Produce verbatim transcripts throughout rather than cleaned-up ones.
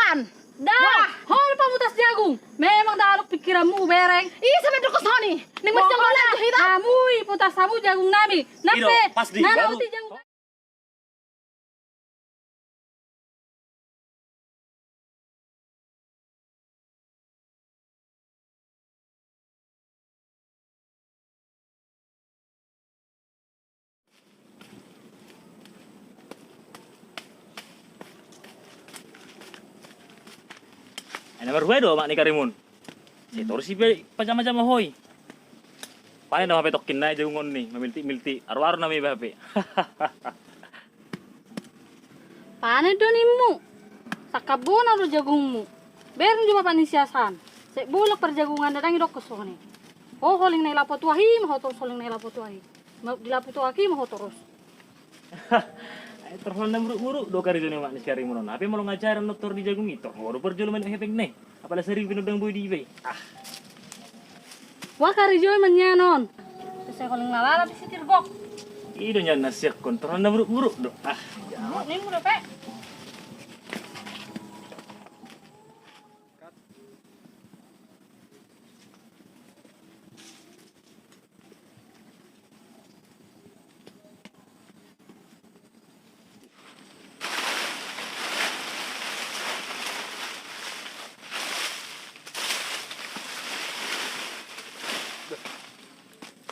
Dah. Wah, hol pamutas jagung. Memang dah alok pikiranmu bereng. Ih, sampe dokos honi. Ning mas jagung na itu hita. Hamu i putas hamu jagung nami. Nape? Pas di baru. Ai na marhua do amak ni Karimun. Sai torus i pe pajama-jama ho i. Panen do hape tongkin nai jagung on ni mamiltik-miltik aru-aru nami iba hape. Panen do nimmu. Sangkap bona do jagungmu. Bereng jo bapak ni si Hasan. Sai bolak parjagungan na dang idok ho soni. Ho holing na i lapo tu ahi ma ho torus holing na i lapo tu ahi. Di lapo tu ahi ma ho torus. Ai torus na muruk-muruk do karejo ni amak ni si Karimun on. Hape molo ngajaran na tor di jagung i tor ho do parjolo main hepeng nai. Apala sari pinodang boi di iba i. Ah. Wah karejo i manyanon. Sai holing na lalap di sitir gok. I do nyanon na siak on torus na muruk-muruk do. Ah. Muruk ni muruk pe.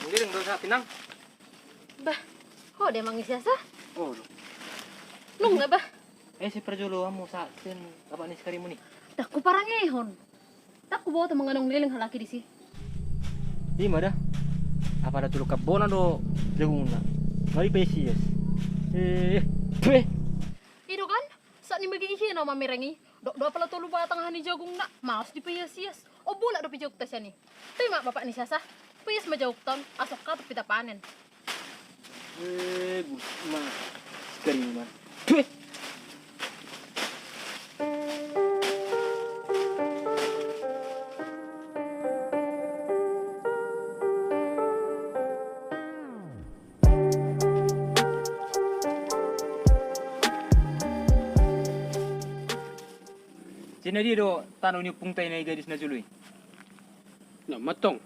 Menggiling dosa pinang. Bah, ho dia mangisasa? Oh, nung na bah. Eh, si parjolo hamu sa sen bapak ni si Karimun i. Dang huparangehon. Dang huboto manganong leleng halak i disi. Ima da. Apala tolu kap bona do jagungna. Nari pe sias. Eh, pe. I do kan? Saat ni bagi isi na mamereng i. Dok do apala tolu batang hami jagungna. Maos di pe sias. O bolak do pe jagungta sian i. Pe ma bapak ni siasa. Pe sias ma jagungta on. Asok ka tu pita panen. Eh, gus ma. Sekali ma. Tuh. Jadi dia do tano ni pungtai na i gadis na jolo i. Na mantong.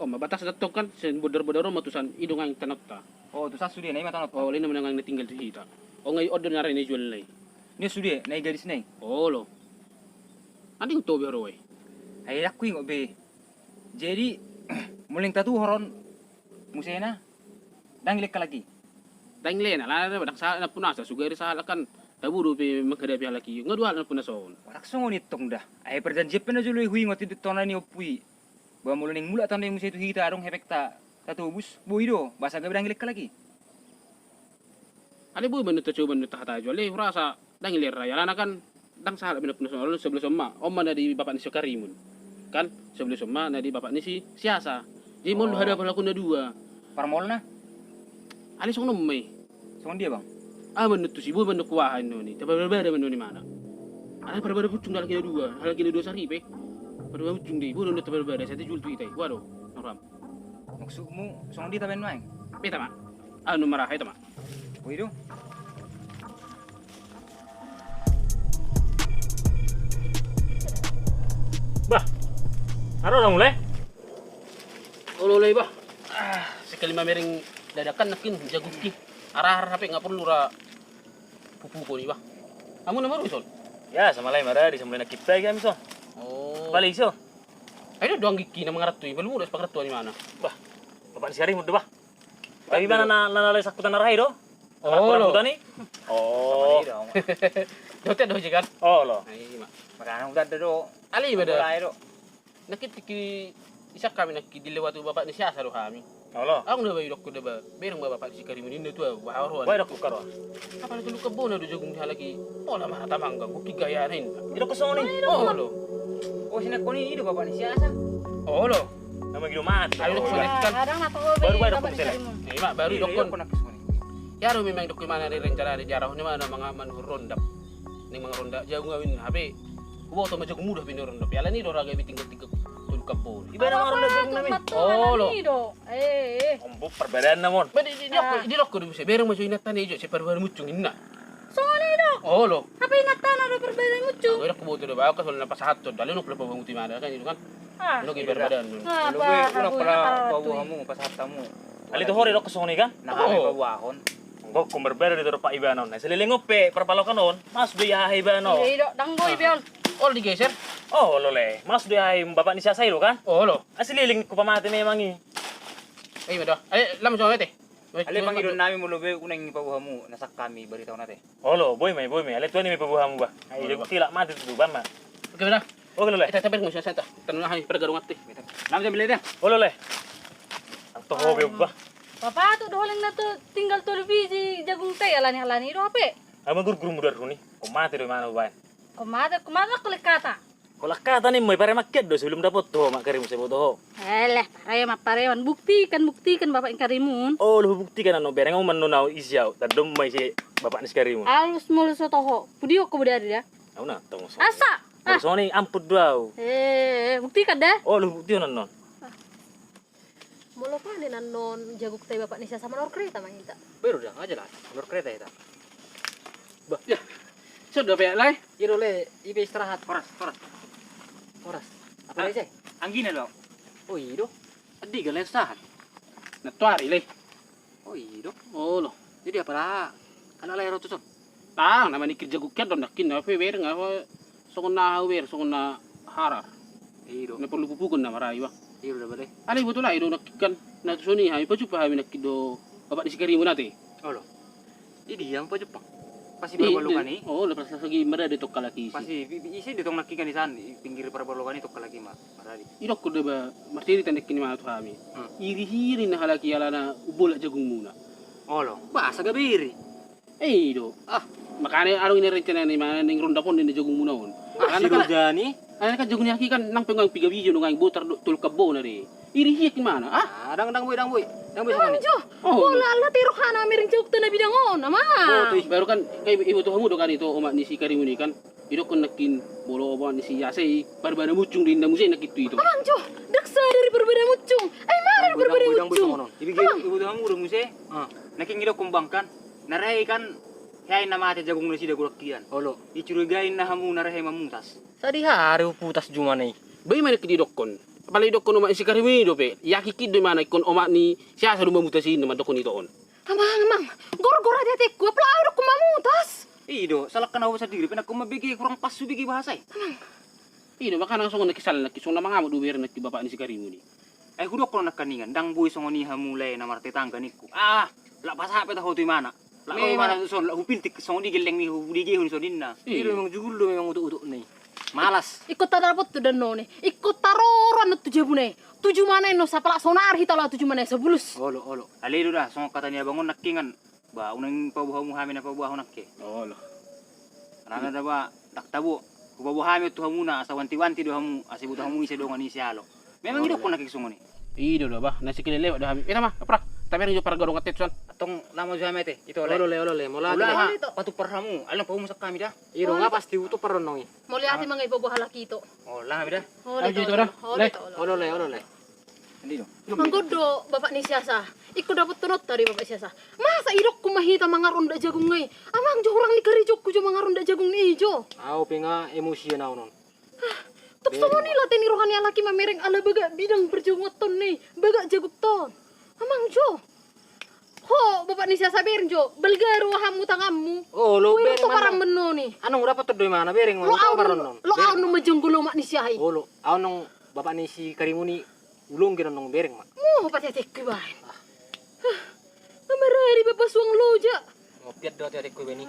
O ma batas datong kan sen bodar-bodar o ma tusan i dongan tanonta. O tusan sude na i ma tanonta. O lena menang na tinggal tu hita. O ngai odo na rai na jual nai. Ni sude na i gadis nai. Olo. Anding to be ro wai. Ai aku ingot be. Jadi muling tatu horon musena. Dang ilek lagi. Dang lena lah dang salah na punasa sugari salah kan. Tabu do pe menghadapi halak i. Ngai dua halak na punasa on. Warak songon itong dah. Ai perjanjian pe na jolo i huingot i tona ni ompui. Ba molo naeng mulak tanda i muse tu hita adong hepekta tatobus boi do basa gabe dang ilek lagi. Ale boi manut tacoba manut tahata jo ale hurasa dang ilek ra alana kan dang salah bina punasa on sebelah somma omma na di bapak ni si Karimun kan sebelah somma na di bapak ni si siasa. Jadi molo hadapi halak on na dua. Parmolna. Ale songon on ma i. Songon dia bang? Ah manut tusi boi manut kuaha inno ni taparbada manut ni mana. Ala parbada pucung halak i na dua halak i na dua saripe. Parbada pucung di boi manut taparbada sate jul tu hita i waduh. Noram. Maksudmu songon dia tabaen maeng? Beta ma. Anu maraha ita ma. Boi do. Bah. Aro lah mulai. Olo lai bah. Ah, sekali mamereng dadakan nakin jagungki. Arah-arah hape nggak perlu ra pupu koni bah. Amu nama ruson. Ya sama lai marari sama lai nakipta ikan so. Oh. Balik so. Ayo doang giki nama ngaratu i balu mudas pangaratu di mana? Bah. Bapak ni siari muda bah. Tapi mana na na lai sakutan arai do. Oh lo. Tani. Oh. Jote do jikan. Oh lo. Makanya udah ada do. Ali beda. Mulai do. Nakit tiki isak kami nakit dilewati bapak ni siasa do kami. Olo. Aku na bai dokku da ba bereng ba bapak si Karimun inna tu aku baharo. Bai dokku karo. Apala tolu kap bona do jagung di halak i. Pola marata mangga buki gaya na inna. Idok ko songoni. Oh lo. Oh sina koni ido bapak ni siasa. Oh lo. Nama gido mati. Ayo dokku sonet kan. Baru bai dokku sele. Ima baru dokku. Ya ro memang dokku mana di rencana di diarah ni mana manga manurun dap. Ni mangaronda jagung awin hape. Huboto ma jagung muda pinda ronda piala ni do raga i tinggal tiga tolu kap bona. Iba na maronda jagung nami. Olo. Eh. Ombo parbadaan namon. Ba di di di okko di muse bereng ma jo inanta ni jo se parbadaan mucung inna. Songon i do. Olo. Apa ingat tanah do perbedaan muncung? Aku enak kubutuh do bawa ke soalnya pasahat tuh. Dalu nuk lepo banguti mana kan itu kan. Ah. Nuk ibar badan. Ah, apa? Unang pala bawa hamu pasahat hamu. Ali tu hore dok songon i kan? Nah, oh. Bawa hon. Gok kumbar badan itu rupa ibanon. Nah, selileng ope perpalokan on. Mas do ya ibanon. Iya, iya, dang boi biol. Ol digeser. Oh, olo le. Mas do ya bapak ni siasai lo kan? Olo. Asli leleng ku pamate memang i. Ayo do. Ayo lam sama te. Ale mangido nami molo be unang ipaboa hamu na sangkami barita on ate. Olo, boi ma i, boi ma i. Ale tuan i ma ipaboa hamu bah. Ai jago tilak mate tu bah ma. Oke bah. Oke lo le. Eta taper musa santa. Tanu hai pergarung ate. Lam jam beli dia. Olo le. Ang toho be bah. Bapa tu do holeng na tu tinggal tolu biji jagung te alani alani do ape. Ama gurgur mudar runi. Ko mate do mana baen. Ko mate, ko mate ko lekata. Holan kata ni moi paremak kian do sebelum dapot tu ho mak karimun sebo tu ho. Eleh paremak paremak buktikan buktikan bapak ni karimun. Oh lu buktikan ano bereng oman no nau isi au tadom ma isi bapak ni si karimun. Alus mulu so toho pudio ko budari da. Au na tong so. Asa. Mulu so ni amput do au. Eh buktikan da. Oh lu buktikan ano. Molo panen annon jaguk tai bapak ni siasa manor kereta ma hita. Beru da aja lah manor kereta hita. Bah ya. Sudah pe lai. Iro le ibe istirahat. Horas horas. Horas. Apa lai sai? Anggina lo. Oh ido. Adi gale istirahat. Natuari le. Oh ido. Oh lo. Jadi apa lah? Anak lai rotuson. Tang na manikir jago kian do nakkin na pe bereng aho songon na ahu ber songon na harar. Ido. Na porlu pupukon na marai bah. Ido da bale. Ale iboto lai do nakkin kan na tu soni hami pajumpa hami nakkin do bapak ni si karimun ate. Olo. Idi yang pajumpa. Pasi parbalukan i. Oh lepas lagi mada de tokka lagi isi. Pasi isi de tong nakkin kan isan pinggir parbalukan i tokka lagi ma. Maradi. Idokkon de ba marcerita nakkin i ma tu hami. Iri hiri na halaki alana ubolak jagungmuna. Olo. Bahasa gabe iri. Eh do. Ah. Makanya adong ini rencana ni mana ning ronda pon di jagung muna on. Ah, si Rojani. Ana kan jagung ni aki kan nang pengang piga biji nang botar tolkap bona de. Iri hiak di mana? Ah. Dang dang boi dang boi. Dang boi sama jo. Oh. Bola Allah tiru hana miring jagung tana bidang on ama. Baru kan kai ibu tuh hamu do kan itu omak ni si karimun i kan. Idokkon nakkin molo omak ni si asa i parbana mucung di inda muse nakkin tu itu. Amang jo. Daksa dari parbana mucung. Ai mana parbana mucung. Ibu tuh hamu do muse. Nakkin idokkon bangkan. Na re i kan hea i na mate jagung nasida godang kian. Olo. Icurigai na hamu na re hea i mamutas. Sadihari huputas jumana i. Bai mana kididokkon. Apala idokkon omak ni si karimun i dope. Iakikid do imana ikkon omak ni si asa do mamutas i na mandokkon ito on. Amang amang. Gorgor ate ateku apala au dokkon mamutas. Ido salahkan au sandiri pe nangkon mambege kurang pas hubege bahasa i. Amang. Ido makana songon na kisal nakkin songon na mangamuk do bere nakkin bapak ni si karimun i. Ai hudokkon nangkaningan dang boi songon i hamu lae na martetangga ningku. Ah lak pasahat pe taho tu imana. Lak ro imana tu son lak hupiltik songon i gelleng ni hudigehon soninna. Ido memang jugul do memang utuk-utuk ni. Malas. Ingkon tadapot tu danno ni. Ingkon taroro annon tu jabuna i. Tu jumana i no sapalak sonari hita laho tu jumana i sabulus. Olo olo. Ale do da songon kata ni abang on nangkingan. Ba unang paboa hamu hami na paboa hamu nangke. Olo. Alana da ba dang tabo. Hupaboa hami tu hamuna asa wanti-wanti do hamu asa iboto hamu ise dongan ise alo. Memang idokkon nangke songon i. Ido do bah na sikile lewat do hami. Eta ma apra. Tabereng jo pargadongan te tusan. Tong lama jo hami ate. Ito ole. Olo le olo le mola. Ulaha patumpar hamu. Alana paboa hamu sangkami da. Ido nga pasti utumpar ronnong i. Mauliate mangai paboa halak ito. Olo hami da. Olo le olo le. Anggo do bapak ni siasa. Ingkon dapothononta do i bapak ni siasa. Masa idokkon ma hita mangaronda jagung i. Amang jo hurang ni karejoku jo mangaronda jagung ni i jo. Au pe nga emosian au non. Tuk songon i late ni roha ni halak i mamereng ala bagak bidang parjagunganton i bagak jagungton. Amang jo. Ho bapak ni siasa bereng jo balga do ahammu tanganmu. Olo bereng mana. Paran benno ni. Anong dapat do imana bereng mana. Lo au nung majonggo lomak ni siaha i. Olo au nung bapak ni si karimun i. Ulung gena nong bereng ma. Mo patetekku ibaen. Mamarari bapa suang loja. Ngopiat do atetekku ibaen i.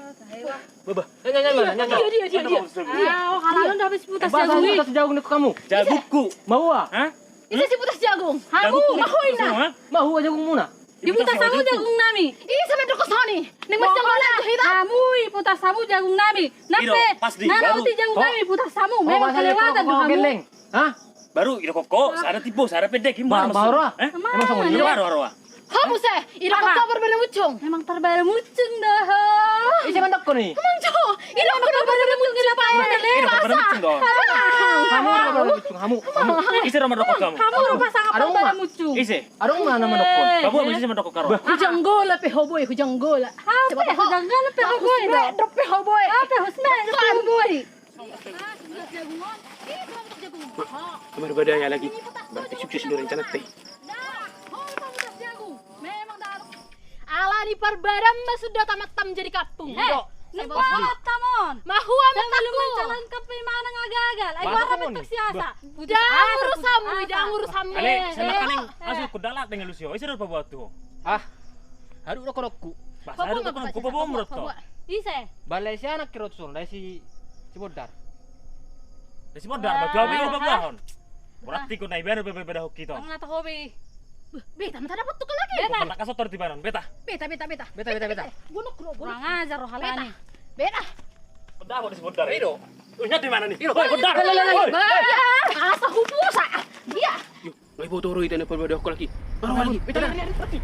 Baba. Dia dia dia dia. Ah, halalon dah habis putas jagung. Putas jagung ni kamu. Jagungku. Mau ah? Hah? Ise si putas jagung? Hamu. Mau ina. Mau jagung muna. Diputas hamu jagung nami. Ih sama doko soni. Ning mas jagung lagi hita. Hamu i putas hamu jagung nami. Nape? Nanti jagung nami putas hamu. Memang kelewatan do hamu. Hah? Baru ira koko, sada tibo, sada pendek, gimana maksudnya? Baru ah. Emang sama dia. Baru baru ah. Hamu se, ira koko berbeda mucung. Memang terbeda mucung dah. Ih, siapa ndok ko ni? Emang jo, ira koko berbeda mucung dah. Ira koko berbeda mucung dah. Hamu do parbada muncung, hamu, hamu. Ise do mandok hamu? Hamu do pasangaphon parbada muncung. Ise? Adong ma na mandokhon? Paboa ma ise mandokhon, Karo. Hujanggola pe ho, Boy, hujanggola. Hape hujanggola pe ho, Boy. Husme, drop pe ho, Boy. Hape husme, drop pe ho, Boy. Marbadaya lagi. Berarti sukses do rencananta i. Alani parbadam ma suda tamattam jadi kampung. Iya. Mahua ma takku. Mencalonkan pe manang gagal. Ai wara mentok siasa. Ndang urusanmu, ndang urusanmu. Ale, sana kaning asu ku dalat dengan Lucio. Ise do paboa tu ho? Ah. Haru do kodokku. Haru do kodokku, paboa mu do ho. Ise? Balai si anak kirot sul, dari si si Bodar. Dari si Bodar, batu api ko paboahon. Berarti ko na ibaen pe badahon hita. Ang nata hobi. Beta, mata dapat tukang lagi. Beta. Mata kasot terus di banan, beta. Beta, beta, beta. Beta, beta, beta. Gunuk, gunuk. Kurang ajar roh halani. Beta. Beta. Beta, di si Bodar. Ido. Unya di mana nih? Ido, Bodar. Asa hupusa. Dia. Ngai botoro ita ne parbadahon lagi. Baru lagi. Beta lari, lari, lari.